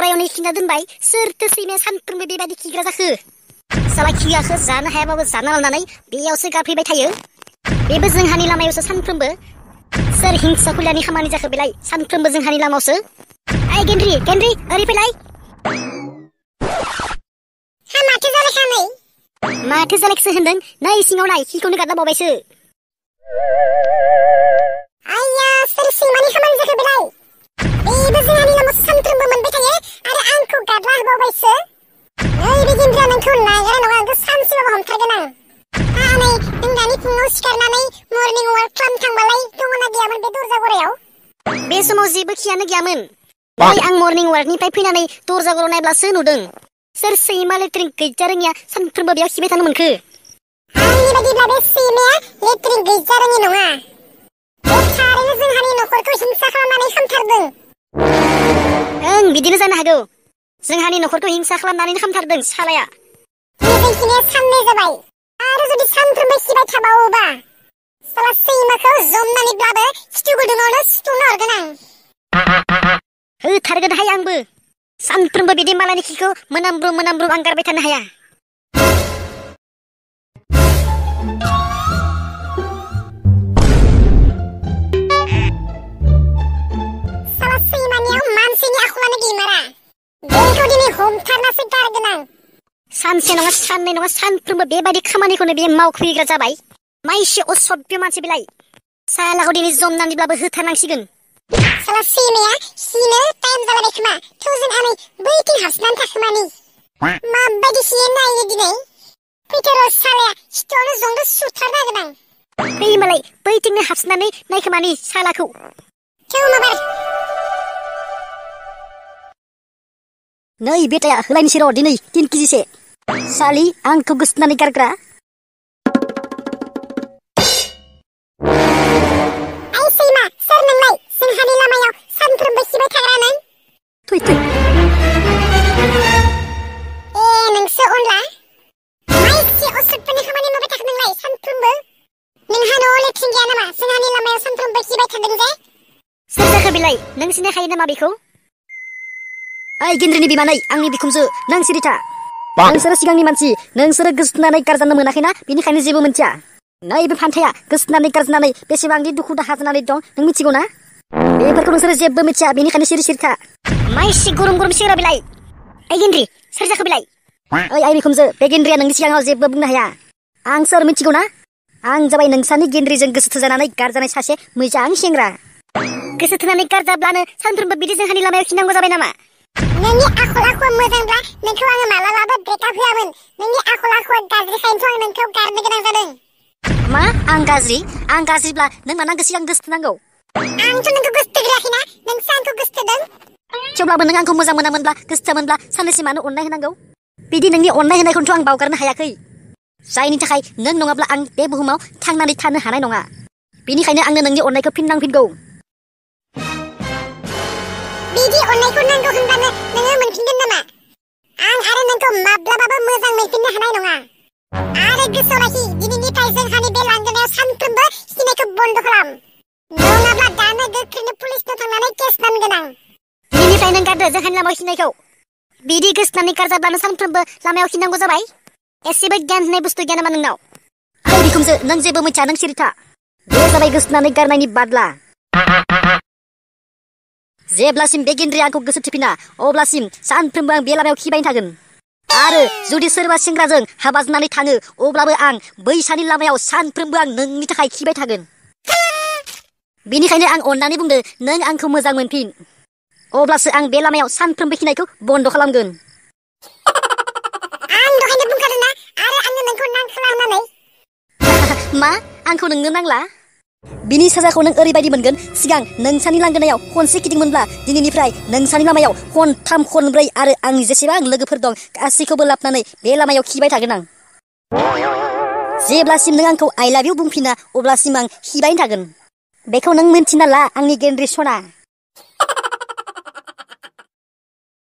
फरायावनो खिना दोनबाय सोरथो सैमाया सानफ्रोमबो बेबायदि खिग्रा जाखो साला खियाखो जानो हायाबाबो जाना लानानै बेयावसो गाफैबाय थायो बेबो जोंहानि लामायावसो सानफ्रोमबो सोर हिंसा खुलियानि खामानि जाखो बेलाय सानफ्रोमबो जोंहानि लामायावसो ओइ गेन्द्रि ओरै फैलाय हा माथो जालायखानै माथो जालायखसो होनदों नै सिङाव नाय खिखौनो गारना बावबायसो आया सोर सैमानि खामानि जाखो बेलाय बेबो जोंहानि लामायावसो सानफ्रोमबो मोनबाय थायो आरो आंखौ गारना होबावबायसो नै बे गेन्द्रिया नोंखौ नागारा नङा आंखौ सानसेबाबो हमथारगोन आं हा नै नों दानि फुङाव सिखारनानै मर्निं वाक खालामनो थांबालाय दङना गैयामोन बे दरजा गरायाव बे समाव जेबो खियानो गैयामोन नै आं मर्निं वाकनिफ्राय फैनानै दरजा गरायाव नायब्लासो नुदों सोर सैमा लेट्रिन गैजा रोङिया सानफ्रोमबो बेयाव खिबाय थानो मोनखो आंनि बायदिब्ला बे सैमाया लेट्रिन गैजा रोङि नङा बे थारैनो जोंहानि नखरखौ हिंसा खालामनानै खामथारदों ओं बिदिनो जानो हागौ जोंहानि नखरखौ हिंसा खालामनानै खामथारदों सालाया जों खिनाया साननै जाबाय आरो जुदि सानफ्रोमबो खिबाय थाबावोबा साला सैमाखौ जमनानैब्लाबो खिथु गुदुङावनो सुथुंना हरगोन आं होथारगोनहाय आंबो सानफ्रोमबो बिदि मालायनि खिखौ मोनामब्रु आं गारबाय थानो हाया साला सैमानियाव मानसिनि आखुआनो गैमारा बेखौ दिनै हमथारनासो गारगोन आं सानसे नङा साननै नङा सानफ्रोमबो बेबायदि खामानिखौनो बियो मावफैग्रा जाबाय माइसि असभ्य मानसि बिलाय सालाखौ दिनै जमनानैब्लाबो होथारनांसिगोन साला सैमाया खिनो टाइम जालायबाय खोमा थौजों आनै बैथिं हाबनानै थाखोमानि माबायदि खियो नायनो दिनै फैथार' सालाया खिथुआवनो जंदो सुथारना होगोन आं फै मालाय बैथिंनो हाबनानै नायखोमानि सालाखौ थौ माबार नै बेटाया होलायनोसै र' दिनै 3 केजिसे सालि आंखौ गोसोनानै गारग्रा आइ सैमा सोर नोंलाय जोंहानि लामायाव सानफ्रोमबो खिबाय थाग्रा नों थै नोंसो अनला माइसि असभ्यनि खामानि मावबाय थाखो नोंलाय सानफ्रोमबो नोंहा न'आव लेट्रिन गैया नामा जोंहानि लामायाव सानफ्रोमबो खिबाय थादों जे सोर जाखो बेलाय नों सिनायखायो नामा बेखौ ओइ गेन्द्रिनि बिमानै आंनि बिखुमजो नों सिरिथा नोंसोरो सिगांनि मानसि नोंसोरो गोसोनानै गारजानो मोनाखैना बेनिखायनो जेबो मोनथिया नै बे फान्थाया गोसोनानै गारजानानै बेसेबांदि दुखु दाहा जानानै दं नों मिथिगौ ना बेफोरखौ नोंसोरो जेबो मिथिया बेनिखायनो सिरिथा माइसि गरम सिगरा बिलाय ओइ गेन्द्रि सोर जाखो बिलाय ओइ आइ बिखुमजो बे गेन्द्रिया नोंनि सिगाङाव जेबो बुंनो हाया आं सोर मिथिगौ ना आं जाबाय नोंसानि गेन्द्रिजों गोसो थोजानानै गारजानाय सासे मोजां सेंग्रा गोसो थोनानै गारजाब्लानो सानफ्रोमबो बिदि जोंहानि लामायाव खिनांगौ जाबाय नामा नोंनि आखल आखुआ मोजांब्ला नोंखौ आङो मालाबाबो ब्रेकआप होआमोन नोंनि आखल आखुआ गाज्रिखायनोथ' आं नोंखौ गारनो गोनां जादों मा आं गाज्रिब्ला नों मानो आंखौ सिगां गोसोथोनांगौ आंथ' नोंखौ गोसोथोग्राखैना नोंसो आंखौ गोसोथोदों थेवब्लाबो नों आंखौ मोजां मोनामोनब्ला गोसोथोमोनब्ला साननैसो मानो अननाय होनांगौ बिदि नोंनि अननाय होनायखौथ' आं बावगारनो हायाखै जायनि थाखाय नों नङाब्ला आं बे बुहुमाव थांनानै थानो हानाय नङा बेनिखायनो आंनो नोंनि अननायखौ फिन नांफिनगौ बिदि अननायखौ नांगौ होनब्लानो नोङो मोनफिनगोन नामा आं आरो नोंखौ माब्लाबाबो मोजां मोनफिननो हानाय नङा आरो गोसोआव लाखि दिनैनिफ्राय जोंहानि बे लांगोनायाव सानफ्रोमबो खिनायखौ बन्द' खालाम नङाब्ला दानो गोख्रैनो पुलिसनाव थांनानै केस नामगोन आं दिनैनिफ्राय नों गारदो जोंहानि लामायाव खिनायखौ बिदि गोसोनानै गारजाब्लानो सानफ्रोमबो लामायाव खिनांगौ जाबाय एसेबो गियान होननाय बुस्थु गैया नामा नोंनाव ओइ बिखुमजो नों जेबो मिथिया नों सिरिथा बे जाबाय गोसोनानै गारनायनि बादला जेब्लासिम बे गेन्द्रिया आंखौ गोसो थोफिना अब्लासिम सानफ्रोमबो आं बे लामायाव खिबाय थागोन आरो जुदि सोरबा सेंग्राजों हाबा जानानै थाङो अब्लाबो आं बैसानि लामायाव सानफ्रोमबो आं नोंनि थाखाय खिबाय थागोन बेनिखायनो आं अननानै बुंदो नों आंखौ मोजां मोनफिन अब्लासो आं बे लामायाव सानफ्रोमबो खिनायखौ बन्द' खालामगोन आं दहायनो बुंखादोंना आरो आंनो नोंखौ नांखाला होननानै मा आंखौ नोंनो नांला बिनि साजाखौ नों ओरैबायदि मोनगोन सिगां नोंसानि लांगोनायाव खनसे गिदिंमोनब्ला दिनैनिफ्राय नोंसानि लामायाव खनथाम खनब्रै आरो आंनि जेसेबां लोगोफोर दं गासैखौबो लाबनानै बे लामायाव खिबाय थागोन आं जेब्लासिम नों आंखौ आइ लाभ इउ बुंफिना अब्लासिम आं खिबाय थागोन बेखौ नों मिन्थिना ला आंनि गेन्द्रि सना